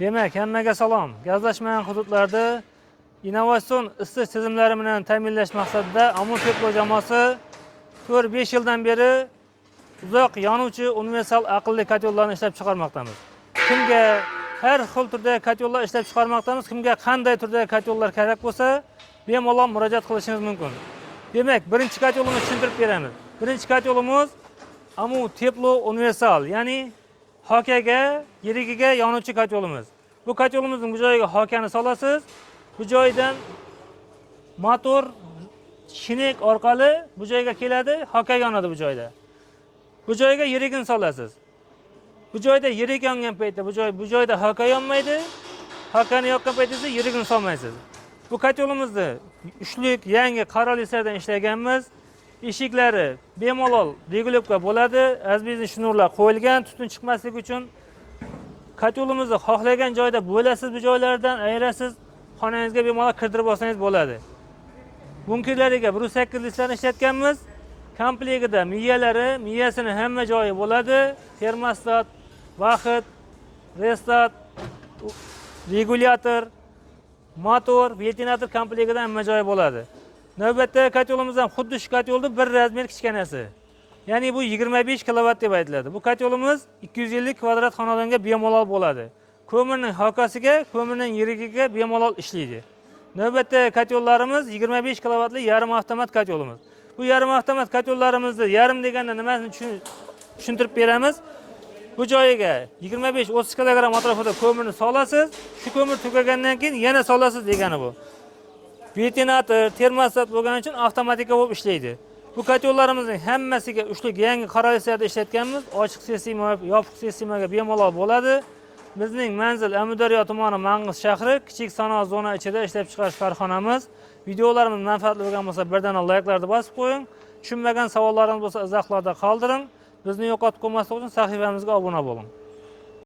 Demak, hammaga salom. Gazlashmagan hududlarda innovatsion isitish tizimlari bilan ta'minlash maqsadida Amur Teplo jamoasi 4-5 yildan beri uzoq yonuvchi universal aqlli kotellarni ishlab chiqarmoqdamiz. Kimga har xil turdagi kotellar ishlab chiqarmoqdamiz, kimga qanday turdagi kotellar kerak bo'lsa, bemalol murojaat qilishingiz mumkin. Demak, birinchi kotelimizni tushuntirib beramiz. Birinchi kotelimiz Amu Teplo Universal, ya'ni xokaga, yerigiga yonuvchi kotelimiz. Bu kotelimizning bu joyiga xokani solasiz, bu joydan motor shinek orqali bu joyga keladi, xoka yonadi bu joyda. Bu joyga yerigini solasiz. Bu joyda yerik yongan paytda bu joyda xoka yonmaydi. Xokani yoqqan paytda esa yerigini solmaysiz. Bu kotelimizni uchlik yangi qora лист lardan ishlaganmiz. Eshiklari bemalol регулировка bo'ladi. Azbizni shnurlar qo'yilgan tutun chiqmasligi uchun. Kotelimizni xohlagan joyda bo'lasiz, bu joylardan ayirasiz, xonangizga bemalol kirdirib olsangiz bo'ladi. Bunkerlariga 108 лист larni ishlatganmiz. Komplektida miyalari, miyasini hamma joyi bo'ladi. Termostat, vaqt, restat, regulyator, motor, ventilyator komplektida hamma joyi bo'ladi. Navbatdagi kotelimiz ham xuddi shu kotelni bir размер kichkinasi. Ya'ni bu 25 kilovat deb aytiladi. Bu kotelimiz 250 kvadrat xonadonga bemalol bo'ladi. Ko'mirning xokasiga, ko'mirning yerigiga bemalol ishlaydi. Navbatdagi kotellarimiz 25 kilovatli yarim avtomat kotelimiz. Bu yarim avtomat kotellarimizni yarim deganda nimasini tushuntirib beramiz. Bu joyiga 25-30 kilogramm atrofida ko'mirni solasiz. Shu ko'mir tugagandan keyin yana solasiz degani bu. Ventilyator, termostat bo'lgani uchun avtomatika bo'lib ishlaydi. Bu kotellarimizning hammasiga uchlik yangi qora лист larda ishlatganmiz. Ochiq sistema, yopiq sistemaga bemalol bo'ladi. Bizning manzil Amudaryo tumani, Mang'it shahri, kichik sanoat zona ichida ishlab chiqarish korxonamiz. Videolarimiz manfaatli bo'lgan bo'lsa, birdan layklarni bosib qo'ying. Tushunmagan savollaringiz bo'lsa, izohlarda qoldiring. Bizni yo'qotib qo'ymaslik uchun sahifamizga obuna bo'ling.